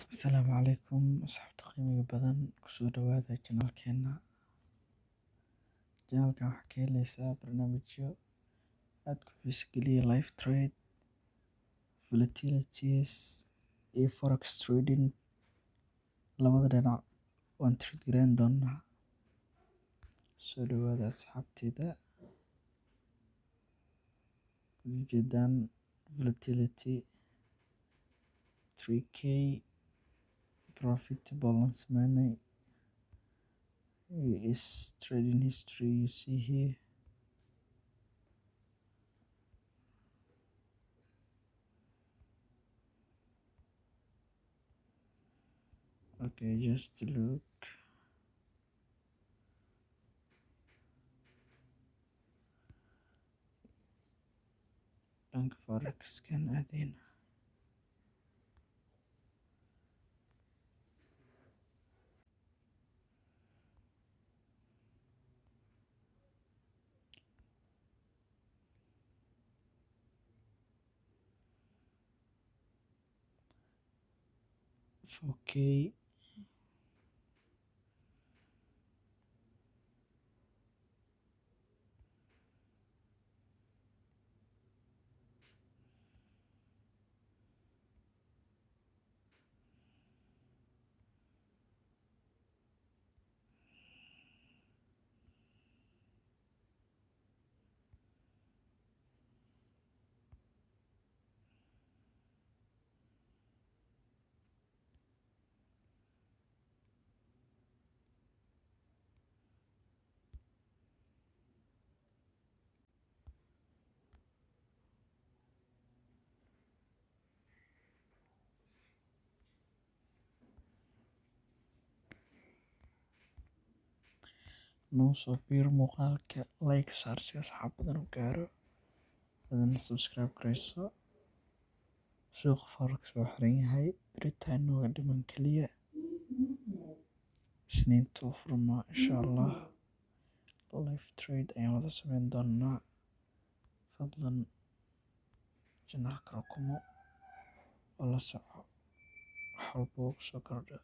Asalaamu calaykum asxaabta qiimiga badan, kusoo dhawaada channelkeena. Channelkan waxaa ka heleysaa barnaamijyo aad ku xiiso geliya live trade, volatilities iyo forex trading. Labada dhinac waan trade gareyn doonaa. Soo dhawaada asxaabteyda. Ujeedaan volatility 3K profitable aan sameynay is trading history you see here. Okay, just look. Dhanka forex kan aadeyna. 4K. Noo soo biir, muuqaalka like saar si asxaab badan u gaaro, adana subscribe gareyso. Suuqa forex waa xiran yahay, beritaan nooga dhiman kaliya. Isniinta uu furmaa insha Allah. Live trade ayaan wada sameyn doonaa. Fadlan channelka rukumo oo la soco wax walba oo kusoo kordha.